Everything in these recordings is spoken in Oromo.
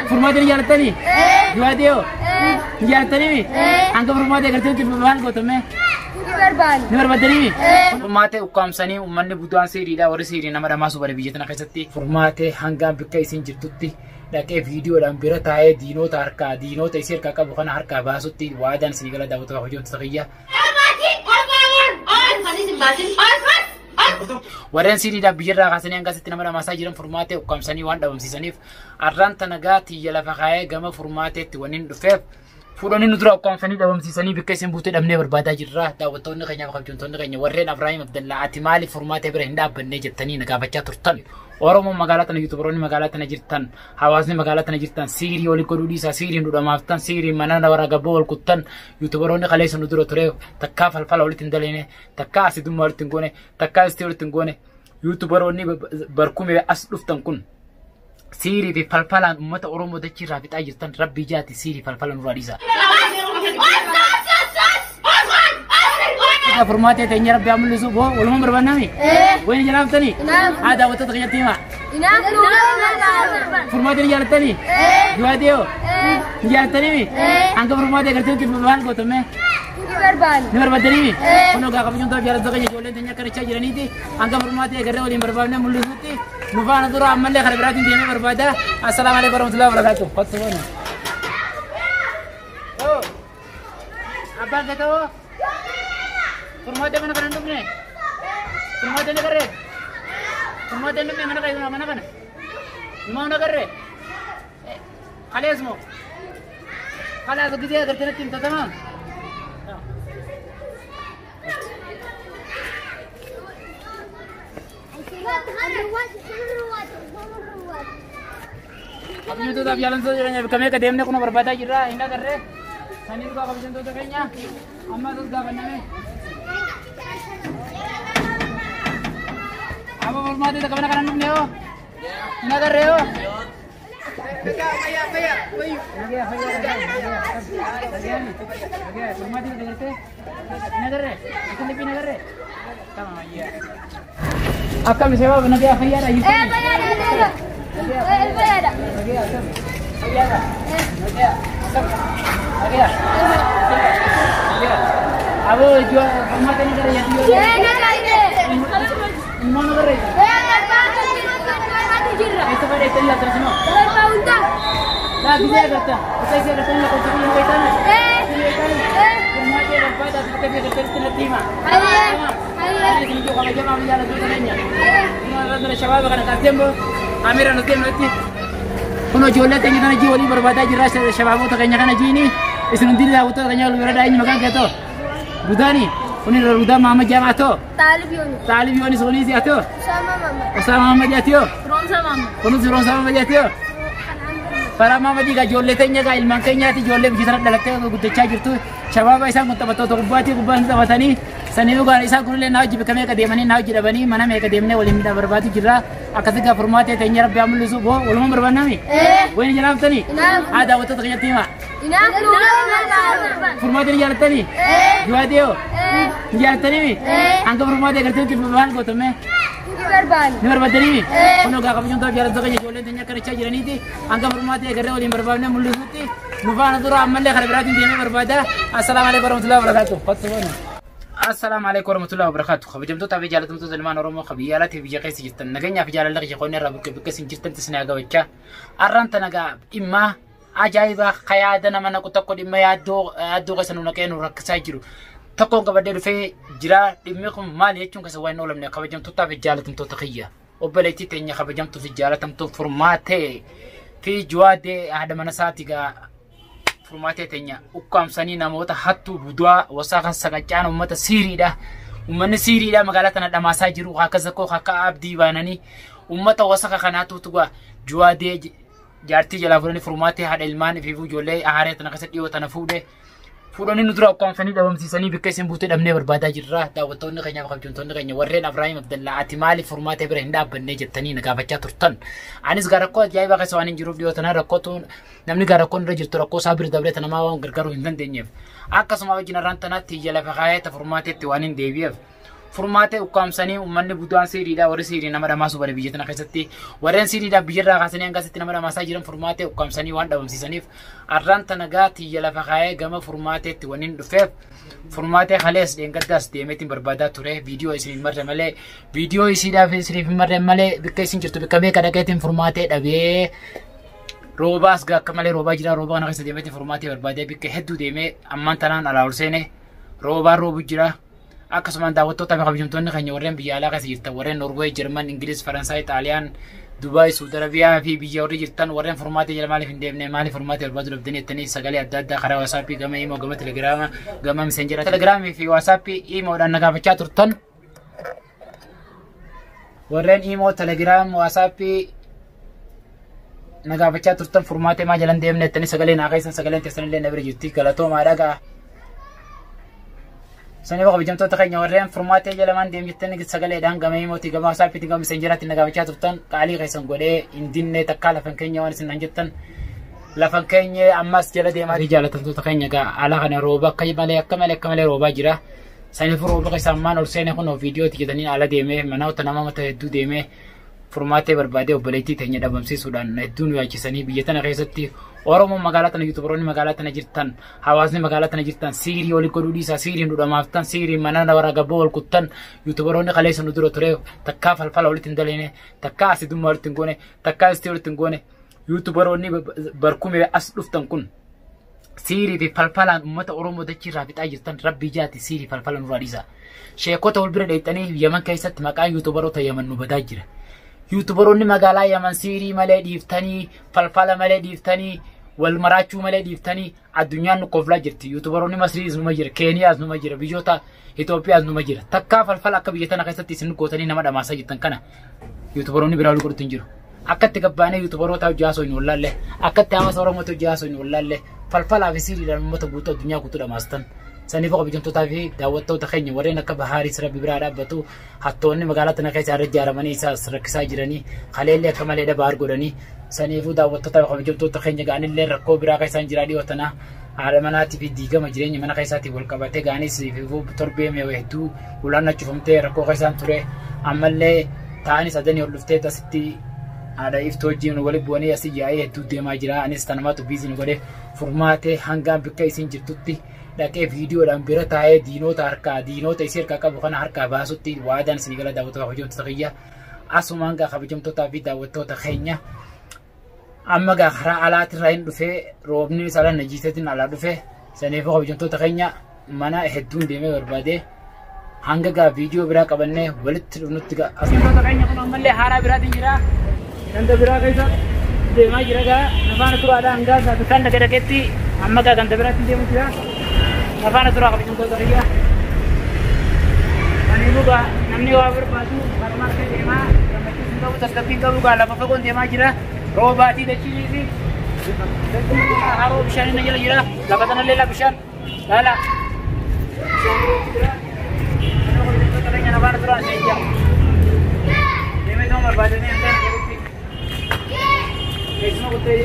Furmaatee ni jaalattanii? Jawaadee hoo? Ni jaalattanii? Hanga furmaatee agartee maal gootamee? Ni Ni barbaaddanii? Furmaatee ukkaamsanii uummanni budaan seeriidha warri seerii nama dhamaasuu bare biyya tana keessatti. Furmaatee hangaan bakka isin jirtutti dhaqee viidiyoodhaan bira taa'ee diinota harkaa diinota isii harkaa qabu kana harkaa baasutti waadaan isinii gala daawwattoota hojjettoota kiyya. Warreen siiriidhaaf biyyarraa kaasanii hanga asitti nama dhamaasaa jiran furmaatee ukkaamsanii waan dhabamsiisaniif arraan tanagaa tiyya lafa kaayee gama furmaateetti wanni dhufeef fuudhanii nu dura ukkaamsanii dhabamsiisanii bakka isin buutee dhabnee barbaadaa jirra. Daawwattoonni keenyaaf kabajamtoonni keenya warreen Abiraahim Abdallaa ati maaliif furmaatee bira hin dhaabbannee jettanii na gaafachaa turtan. Oromoon magaalaa tana yuutubaroonni magaalaa tana jirtan hawaasni magaalaa tana jirtan siirii wali godhuu dhiisaa siiriin dhudhamaaftan siiriin mana warra gabboo wal kuttan yuutubaroonni kaleessa nu dura ture takkaa falfala walitti hin daleene takkaa asidummaa walitti hin goone takkaa istii walitti hin goone yuutubaroonni barkumee as dhuftan kun siirii fi falfalaan uummata Oromoo dachii irraa fixaa jirtan rabbii jaati siirii falfala nurraa dhiisaa. Furmaatee teenya rabbi haa mul'isu boo walumaa barbaannami. Wayni jalaaftanii? Haa daawwattoota keenyatti himaa. Furmaatee ni jaalattanii? Jawaadee hoo? Ni jaalattanii? Hanga furmaatee agartee maal gootamee? Ni barbaaddanii? Kun ogaa kabajamtoota jaalattoota keenya ijoolleen teenya akka dachaa jiraniiti. Hanga furmaatee agarree waliin barbaadnee mul'isutti nu faana dura ammallee kana biraatiin deemee barbaada. Assalaamu alaikum warahmatullahi wabarakatuh. Kottu boona. Abbaan gatoo? Furmaatee mana kana hin dhufne? Furmaatee ni agarree? Furmaatee hin dhufne mana kana mana kana? Himaa hin agarree? Kalees moo? Kalaas gisee agartee natti himta tamaam? Kabajamtootaaf jaalattoota jireenya bakka meeqa deemnee kun barbaadaa jirra hin agarree? Sanii dhugaa kabajamtoota keenya amma as gaafanname. Apa furmaatee takka mana kana hin dhufne hoo? Hin agarree hoo? Akkam sababa nagaa fayyaadha jirtanii? Nagaa akkam? Fayyaadha? Nagaa akkam? Nagaa? Nagaa? Aboo furmaatee ni agarree yaaddu yoo ilmaan agarree? Eessa fadheettanii laata sinoo? Laa gisee agarta. Isa isee agartanii lakkoofsa kun hin beektan? Hin beektan? Furmaatee barbaadaa bakka ishee agartanitti natti hima. Isin ijoo kabajamaa fi jaalattoota keenya. Shabaaba kana kaasee immoo kaamera nuti deemnutti. Kun ijoollee keenya kana jii walii barbaadaa jirra shabaabota keenya kana jiini. Isin hundi daawwattoota keenya wal bira daa'imni maqaan kee ta'o. Rudaani. Kun irra Rudaa Mahamad Jaamaa ta'o. Taalib Yoonis kunis haa ta'o. Osama Mahamad haa ta'o. Kunis Firoomsa Mahamad haa ta'o. Faraa Mahamad egaa ijoollee teenya egaa ilmaan keenyaati ijoollee biyya tana dhalattee guddachaa jirtu. Shabaaba isaan kun taphattoota kubbaatii kubbaan taphatanii sanii dhugaan isaan kunillee naa hojii bakka meeqa deemanii naa hojii dhabanii mana meeqa deemnee waliin barbaadu jirra. Akkasii gaa furmaatee teenya rabbi haa mul'isu boo walumaa barbaannami. Wayni jalaaftanii? Haa daawwattoota keenyatti himaa. Furmaatee ni jaalattanii? Jawaadee hoo? Ni jaalattanii? Hanga furmaatee agartee maal gootamee? Ni barbaaddanii? Kun ogaa kabajamtoota jaalattoota keenya ijoolleen teenya akka dachaa jiraniiti. Hanga furmaatee agarree waliin barbaadnee mul'isutti nu faana dura ammallee kana biraatiin deemee barbaada. Assalaamu alaikum warahmatullahi wabarakatuh. Kottu boona. Assalaamu alaikum warahmatullahi wabarakatuh. Kabajamtoota fi jaalatamtoota ilmaan Oromoo kan biyya alaatii fi biyya keessa jirtan nageenyaa fi jaalala kiyya qonni irraa bukkee bukkee isin jirtan isin haa gabachaa. Arraan tana gaa dhimma ajaa'ibaa yaada nama naqu tokko dhimma yaaddoo yaaddoo keessa nu naqee nu rakkisaa jiru. Tokkoon qabadhee dhufee jira dhimmi kun maali jechuun keessa waan hin oolamne kabajamtootaa fi jaalatamtoota kiyya. Obboleettii teenya kabajamtuu fi jaalatamtuu furmaatee fi jawaadee haadha mana isaati gaa furmaatee teenya ukkaamsanii namoota hattuu budaa wasaa kan saqacaan uummata siiriidha. Uummanni siiriidha magaalaa tana dhamaasaa jiru akka zakoo akka abdii baananii uummata wasaka kanaatu tugaa jawaadee jaartii jalaa fuudhanii furmaatee haadha ilmaan fi ijoollee haaree tana keessa dhiyoo tana fuudhee fuudhanii nu dura ukkaamsanii dhabamsiisanii bakka isin buutee dhabnee barbaadaa jirra. Daawwattoonni keenyaaf kabajamtoonni keenya warreen Abiraahim Abdallaa ati maaliif furmaatee bira hin dhaabbannee jettanii na gaafachaa turtan. Anis gaa rakkoo ajaa'ibaa keessa waan hin jiruuf dhiyoo tana rakkootu namni gaa rakkoon irra jirtu rakkoo isaa bira dabree namaa waan gargaaruu hin dandeenyeef. Akkasuma wajjin arraan tanaatti ija lafa kaayee ta furmaateetti waan hin deebi'eef. Furmaatee ukkaamsanii uummanni budaan siiriidha warri siirii nama dhamaasuu bade biyya tana keessatti warreen siiriidha biyyarraa kaasanii hanga asitti nama dhamaasaa jiran furmaatee ukkaamsanii waan dhabamsiisaniif arraan tana gaa tiyya lafa kaayee gama furmaateetti wanni dhufeef furmaatee kalees dheengaddaas deemeetiin barbaadaa ture viidiyoo isin hin marre malee viidiyoo isiidhaaf isiniif hin marre malee bikka isin jirtu bikka meeqa dhaqeetiin furmaatee dhabee roobaas gaa akka malee roobaa jira roobaa kana keessa deemeetiin furmaatee barbaadee bikka hedduu deemee ammaan tanaan alaa ol seene roobaan roobu jira. Akkasumaan daawwattoota fi kabajamtoonni keenya warreen biyya alaa keessa jirtan warreen Norwee, Jarman, Ingiliz, Faransaay, Xaaliyaan, Dubaay, Suudi Arabiyaa fi biyya warri jirtan warreen furmaatee jala maaliif hin deemne maaliif furmaatee barbaadu dhabdanii jettanii sagalee adda addaa karaa waasaappii gama imoo gama telegiraama gama miseenjera telegiraamii fi waasaappii imoodhaan na gaafachaa turtan warreen imoo telegiraam waasaappii na gaafachaa turtan furmaatee maa jalan deemne jettanii sagalee naa keessan sagaleen teessanillee na bira jirti galatoomaa dhagaa. Sani bakka kabajamtoota keenya warreen furmaatee jala maan deem jettanii sagaleedhaan gama imootii gama wasaappiitti gama miseenjeraatti na gaafachaa turtan qaalii keessan godhee hin dinne takkaa lafan keenya waan isin jettan lafan keenya ammas jala deemaa jaalatamtoota keenya gaa ala kana rooba akka malee akka malee akka malee roobaa jira. Saniif rooba keessaa ammaan ol seene kun viidiyootti jedhanii ala deemee manoota nama mata hedduu deemee furmaatee barbaadee obboleettii teenya dhabamsiisuudhaan hedduu nu yaachisanii biyya tana keessatti Oromoon magaalaa tana yuutubaroonni magaalaa tana jirtan hawaasni magaalaa tana jirtan siirii waliin godhuu dhiisaa siiriin dhudhamaaftan siiriin mana warra gabboo wal kuttan yuutubaroonni kaleessa nu dura ture takkaa falfala walitti hin daleene takkaa asidummaa walitti hin goone takkaa istii walitti hin goone yuutubaroonni barkumee as dhuftan kun siirii fi falfalaan uummata Oromoo dachiirraa fixaa jirtan rabbii jaati siirii falfala nurraa dhiisaa. Sheekota wal bira dheeyxanii Yaman keessatti maqaan yuutubaroota Yaman nu badaa jira. Yuutubaroonni magaalaa Yaman siirii malee dhiiftanii falfala malee dhiiftanii wal maraachuu malee dhiiftanii addunyaan nu koflaa jirti. Yuutubaroonni Masriis numa jira, Keeniyaas numa jira, biyyoota Itoophiyaas numa jira. Takkaa falfala akka biyya tana keessatti isin gootanii nama dhamaasaa jirtan kana yuutubaroonni biraa wal godhutu hin jiru. Akkatti gabbaanee yuutubaroota hojii haasoo hin wallaalle, akkatti hawaasa Oromootti hojii haasoo hin wallaalle, falfalaa fi siiriidhaan uummata guutuu addunyaa guutuu dhamaastan. Saniif kabajamtootaa fi daawwattoota keenya warreen akka Bahaaris rabbi biraa dhaabbatu hattoonni magaalaa tana keessa irra ijaaramanii isaas rakkisaa jiranii kaleellee akka malee dhabaar godhanii saniifuu daawwattoota fi kabajamtoota keenya ga'anillee rakkoo biraa keessaan jiraa dhiyoo tana haadha manaatii fi diigama jireenya mana keessaatiin wal qabatee ga'anis torbee meewa hedduu ulaan cufamtee rakkoo keessaan ture ammallee ta'anis adanii ol dhuftee asitti haadha iftoo wajjin walitti bu'anii asii yaa'ee hedduu deemaa jira anis tanamaatu biizii nu godhe furmaatee hangaan bakka isin jirtutti dhaqee viidiyoodhaan bira taa'ee diinota harkaa diinota isii harkaa qabu kana harkaa baasutti waadaan isinii gala daawwattoota kabajamtoota kiyya asumaan gaa kabajamtootaa fi daawwattoota keenya amma gaa karaa alaatirraa hin dhufee roobni ala najiiseetiin alaa dhufe saniifuu kabajamtoota keenya mana hedduun deemee barbaade hanga gaa viidiyoo biraa qabannee walitti dhufnutti gaa. Kabajamtoota keenya kun ammallee haaraa biraatiin jira ganda biraa keessa deemaa jira gaa nafaana turaadhaa hangaa saafitaan dhaqee dhaqeetti amma gaa ganda biraatiin deemu jira. Nafaana turaa kabajamtoota kiyya. Kaniifuu gaa namni waa barbaadu harma harka deemaa gammachiisuu hin qabu tasgabbii hin qabu gaa lafa fagoon deemaa jira. Roobaatii dachiisi haroo bishaan inni jala jira lafa kanallee la bishaan laala. Nafaana turaa ishee jira. Deemee ta'uu barbaadanii hangaan jalatti. Keessuma kuttee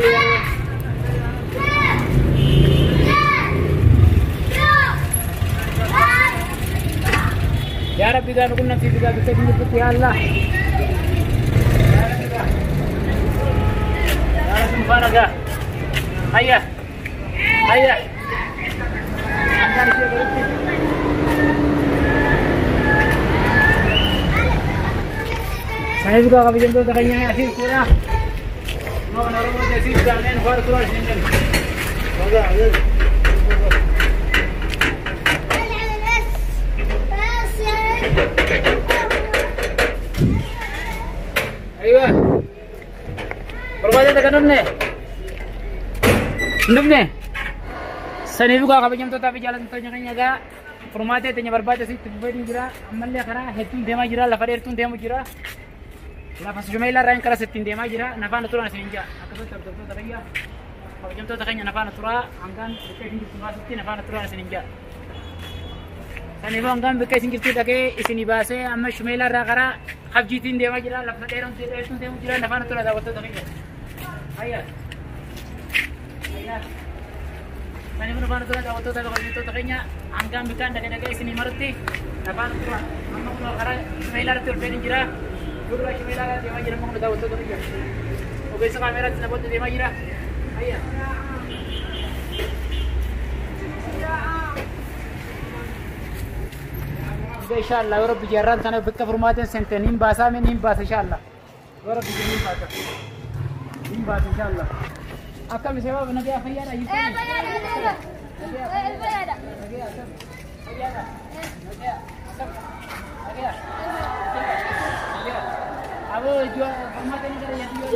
يا ربي قالوا قلنا في بقى بتجي يا الله يا ربي يا رب مفارقة هيا هيا سنبقى قبل جنبه تغيّر أسير كورا ما نرمو تسير كامين فار كورا سنجل ايوه barbaadee kan dhufne hin dhufne saniifuu gaa kabajamtootaa fi jaallatamtoota keenya gaa furmaatee teenya barbaade asitti fufeetiin jira ammallee karaa hedduun deemaa jira lafa dheertuun deemu jira lafa shumeellaa irraa hin karaa sittiin deemaa jira nafaana turaan isin jira akkasumas hordoftoota kiyya kabajamtoota keenya nafaana turaa hangaan bakka isin jirtu baasutti nafaana turaan isin jira saniifuu hangaan bakka isin jirtu dhaqee isinii baasee amma shumeellaa irraa karaa habjiitiin deemaa jira lafa dheertuun deemu jira nafaana turaa daawwattoota keenya. Hayya. Hayya. Sanii kun faana tura daawwattoota kabajamtoota keenya hangaan bikaan dhaqee dhaqee isinii marutti afaan tura. Amma kun karaa Shimeelaa irratti ol fe'anii jira. Fuuldura Shimeelaa irra deemaa jira amma kun daawwattoota keenya. Ogeessa kaameraatti na booda deemaa jira. Hayya. Inshallah yoo rabbi jaarraan tana bakka furmaateen seente niin baasaa mee niin baasa inshallah. Yoo rabbi niin baasa. Niin baasa inshallah. Akkami sababa nagaa fayyaadha jirtanii? Nagaa akkam? Fayyaadha? Nagaa akkam? Nagaa? Nagaa? Aboo ijoo furmaateen ni gara yaaddu yoo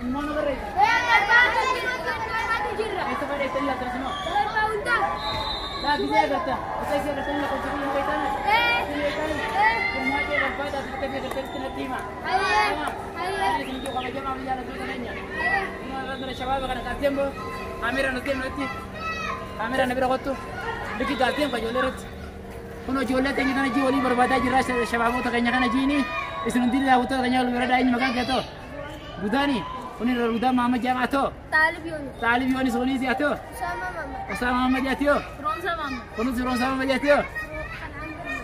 ilmoon agarra eessa fadheettanii laata sinoo? Laa gisee agarta. Isa isee agartanii lakkoofsa kun hin beektan? Hin beektan? Furmaatee barbaadaaf bakka isee agartanitti natti hima. Ani isin ijoo kabajamaa fi jaallattoota keenya. Inni shabaaba kana kaasteen boo kaameeraan as deemnu irratti kaameeraan na bira kottu bikki kaasteen fa ijoollee irratti. Kun ijoollee keenya kana jii walii barbaadaa jirra shabaabota keenya kana jiini isin hundi daawwattoota keenya wal bira eenyu maqaan kee too Gudaani kun irra Gudaa Mahamad Jaamaa too Xaalib Yoonis kunis atoo Osama Mahamad atoo kunis Roonsaa Mahamad atoo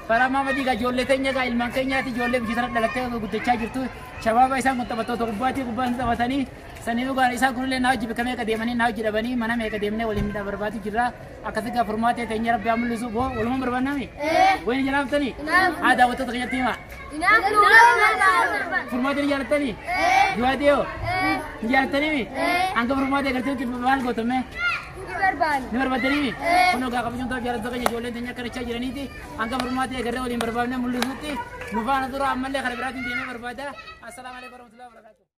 Faraa Mahamadii gaa ijoollee teenya gaa ilmaan keenyaati ijoollee biyya sana dhalattee guddachaa jirtu shabaaba isaan kun taphattoota kubbaatii kubbaa hin taphatanii sanii dhugaan isaan kunillee naa hojii bakka meeqa deemanii naa hojii dhabanii mana meeqa deemnee waliin midhaan barbaadu jirra akkasii gaa furmaatee teenya rabbi haa mul'isu boo walumaan barbaannami wayni jalaaftanii haa daawwattoota keenyatti hima furmaatee ni jaalattanii du'aatee hoo ni jaalattanii hanga furmaatee agartee maal gootamme ni barbaaddanii kun ogaa kabajamtoota jaallattoota keenya ijoolleen teenya akka dachaa jiraniiti hanga furmaatee agarree waliin barbaadnee mul'isuutti nu faana dura ammallee kana biraatiin deemee barbaada assalaamu alaikum warahmatullahi wabarakatuh.